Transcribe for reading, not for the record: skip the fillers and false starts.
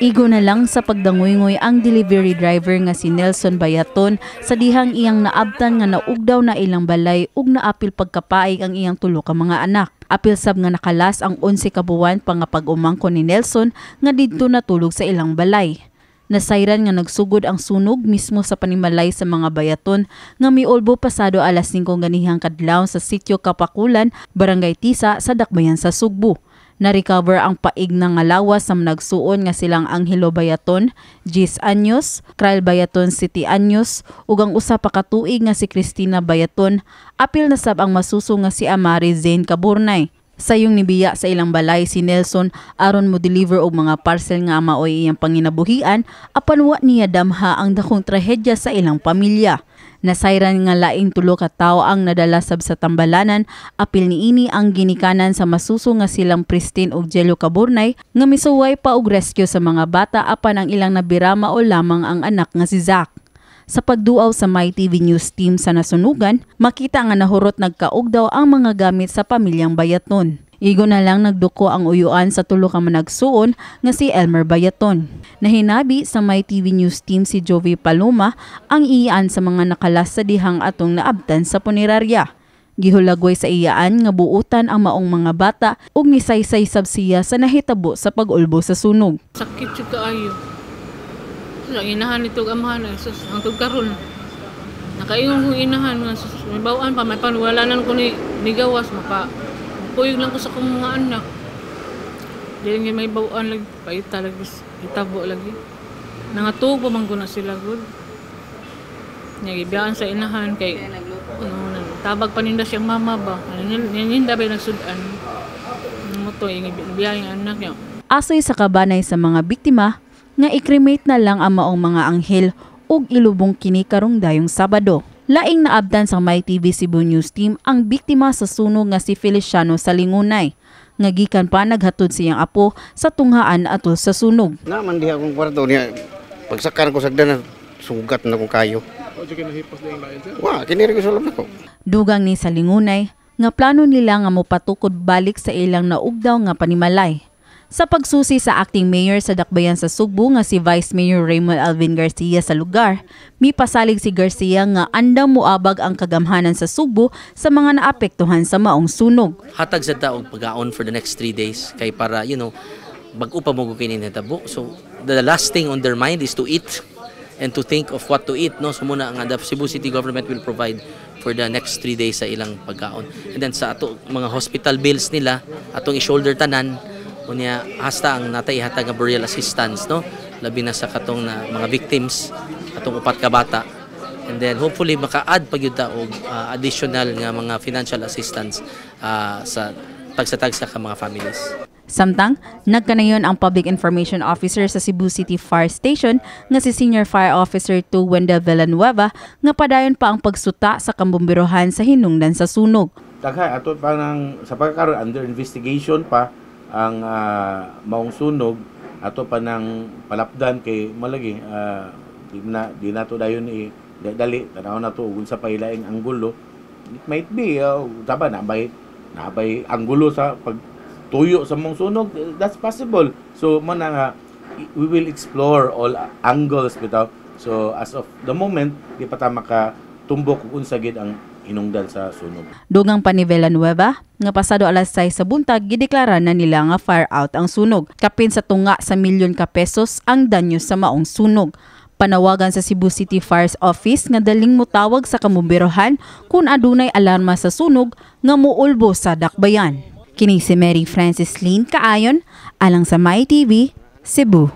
Igo na lang sa pagdangoy-ngoy ang delivery driver nga si Nelson Bayaton sa dihang iyang naabtan nga naugdaw na ilang balay ug naapil pagkapaig ang iyang tulo ka mga anak. Apil sab nga nakalas ang 11 ka buwan pa nga pag-umangkon ni Nelson nga didto natulog sa ilang balay. Nasayran nga nagsugod ang sunog mismo sa panimalay sa mga Bayaton nga miulbo pasado alas 5 ganihang kadlawon sa Sitio Kapakulan, Barangay Tisa sa Dakbayan sa Sugbo. Na-recover ang paig na nga lawas sa nagsuon nga silang Angelo Bayaton, 10 anyos, Kryle Bayaton, 7 anyos, ug ang usa pa ka tuig nga si Christina Bayaton, apil na sab ang masuso nga si Amari Zane Kaburnay. Sayong nibiya sa ilang balay si Nelson aron mo deliver og mga parcel nga maoy iyang panginabuhian, apan wa niya damha ang dakong trahedya sa ilang pamilya. Nasayran nga laing tulo ka tawo ang nadala sab sa tambalanan, apil niini ang ginikanan sa masuso nga silang Pristine ug Jello Kaburnay nga misuway pa og rescue sa mga bata, apan ang ilang nabira mao lamang ang anak nga si Zack. Sa pagduaw sa My TV News team sa nasunugan, makita nga nahurot nagkaugdaw ang mga gamit sa pamilyang Bayaton. Igo na lang nagduko ang uyuan sa tulo ka managsuon nga si Elmer Bayaton. Nahinabi sa My TV News team si Jovi Paloma, ang iyaan sa mga nakalas sa dihang atong naabtan sa punerarya. Gihulagway sa iyaan nga buutan ang maong mga bata ug nisaysay sab siya sa nahitabo sa pag-ulbo sa sunog. Sakit siya kaayo. Ang inahan nito amahan ay sus ang tug karon. Nakaingon kong inahan nga sus may bawaan pa may panwalanan ko ni nigawas mapa. Kuyog lang ko sa akong mga anak. Dili nga may bawaan lagi paita lagi itabo lagi. Nangatug pa man ko na sila gud. Nya gibiyaan sa inahan kay ano, tabag paninda siyang mama ba. Ninda ba nagsud-an. Mo to ibiya yung anak niya. Asoy sa kabanay sa mga biktima nga i-cremate na lang ang maong mga anghel ug ilubong kini karong dayong Sabado. Laing naabdan sa My TV Cebu News Team ang biktima sa sunog nga si Feliciano Salingunay, nga gikan pa naghatod siyang apo sa tunghaan atol sa sunog. Naman diha akong kwarto niya, pagsakar ko sagdan na sugat na kong kayo. Wa, kiniri ko sa loob nako. Dugang ni Salingunay nga plano nila nga mopatukod balik sa ilang naugdaw nga panimalay. Sa pagsusi sa acting mayor sa Dakbayan sa Sugbo nga si Vice Mayor Raymond Alvin Garcia sa lugar, mipasalig si Garcia nga andam moabag ang kagamhanan sa Sugbo sa mga naapektuhan sa maong sunog. Hatag sa taog pagaon for the next 3 days kay para, bag-o pa mo kini nahitabo. So the last thing on their mind is to eat and to think of what to eat, no? So muna nga the Cebu City government will provide for the next 3 days sa ilang pagkaon. And then sa ato mga hospital bills nila atong i-shoulder tanan. Unya hasta ang natay hatag nga burial assistance, no, labi na sa katong na mga victims atong upat ka bata, and then hopefully maka-add pa gyud ta og additional nga mga financial assistance sa tagsa-tagsa ka mga families. Samtang nagkanayon ang Public Information Officer sa Cebu City Fire Station nga si Senior Fire Officer 2 Wendell Villanueva nga padayon pa ang pagsuta sa kambumbirohan sa hinungdan sa sunog. Daghan ato pa nang sa pagkakaroon under investigation pa ang maong sunog, ato pa nang palapdan kay malagi di nato dayon i dali tanaw nato ug unsa pa ilaing anggulo. It might be taba nabay anggulo sa pagtuyo sa maong sunog, that's possible. So mo na nga we will explore all angles bitaw. So as of the moment di pa ta makatumbok kung unsa gid ang hinungdan sa sunog. Dugang pa ni Villanueva nga pasado alas 6 sa buntag gideklara na nila nga fire out ang sunog. Kapin sa tunga sa milyon ka pesos ang danyo sa maong sunog. Panawagan sa Cebu City Fire Office nga daling motawag sa kamumbirohan kung adunay alarma sa sunog nga muulbo sa Dakbayan. Kini si Mary Francis Lynn Kaayon alang sa My TV, Cebu.